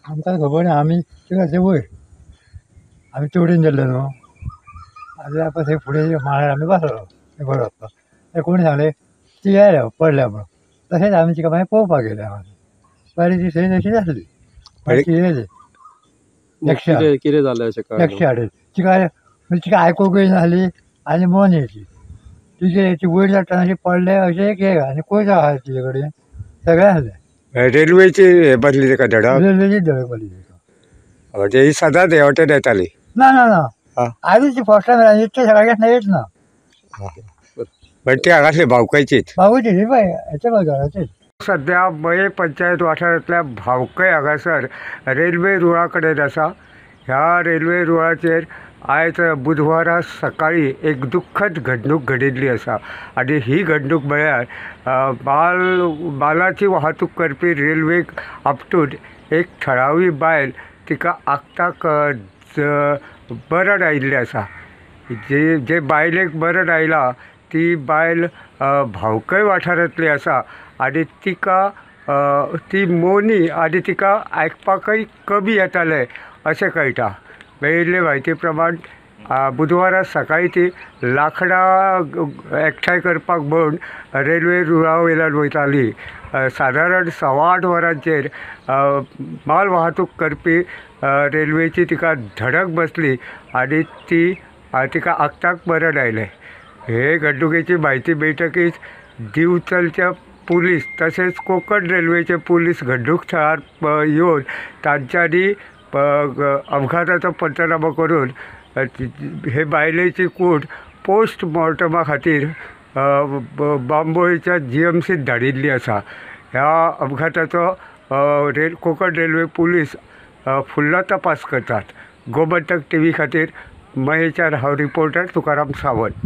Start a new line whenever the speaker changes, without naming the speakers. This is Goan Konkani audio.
आमकां खबर ना, आमी थिंगा वयर आमी चोडून गेल्ले न्हू, आनी थंय फुडें माळ्यार आमी बसलो बरो वचपाक. कोणी सांगलें ती आयल्या पडल्या म्हणून. तशेंच आमी तिका मागीर पळोवपाक गेले. हांगा पयली ती थंय तशीच आसली. कितें
कितें जालें अशें कळ्ळें?
एकशे आठ तिका म्हणजे तिका आयकूंक येयनासली आनी मोनी ती तिचे ती वयर चडटना अशी पडले अशें एक हें आनी कोयतो आसा तिजे कडेन सगळें आसलें.
रेल्वेची हे बसली ताका धडक?
रेल्वेची धडक बसली ताका.
म्हणजे ही सदांच हे वाटेन येताली?
ना ना ना, आयज ती फर्स्ट टायम इतले सगळ्यांक येत ना.
पण ती हांगासली भावकयचीच?
भावकयची पळय हेच्या बाजाराचेच.
सध्या मये पंचायत वाठारांतल्या भावकय हांगासर रेल्वे रुळा कडेन आसा. ह्या रेल्वे रुळाचेर आयज बुधवारा सकाळी एक दुख्खद घडणूक घडिल्ली आसा आनी ही घडणूक म्हळ्यार मालाची वाहतूक करपी रेल्वेक आपटून एक थळावी बायल तिका आक्ताक मरण आयिल्लें आसा. जे जे बायलेक मरण आयलां ती बायल भावकय वाठारांतली आसा आनी तिका ती मोनी आनी तिका आयकपाकय कमी येतालें अशें कळटा. मेळिल्ले म्हायती प्रमाण बुधवारा सकाळी ती लांकडां एकठांय करपाक म्हूण रेल्वे रुळा वयल्यान वयताली. सादारण 8:15 वरांचेर माल वाहतूक करपी रेल्वेची तिका धडक बसली आनी ती तिका आक्ताक मरण आयलें. हे घडणुकेची म्हायती मेळटकीच दिवचलच्या पुलीस तशेंच कोंकण रेल्वेचे पुलीस घडणूक थळार येवन तांच्यांनी अपघाताचो पंचनामो करून हे बायलेची कूड पोस्टमॉर्टमा खातीर बांबोळीच्या GMCत धाडिल्ली आसा. ह्या अपघाताचो कोंकण रेल्वे पुलीस फुडलो तपास करतात. गोमंतक TV खातीर मयेच्यान हांव रिपोर्टर तुकाराम सावंत.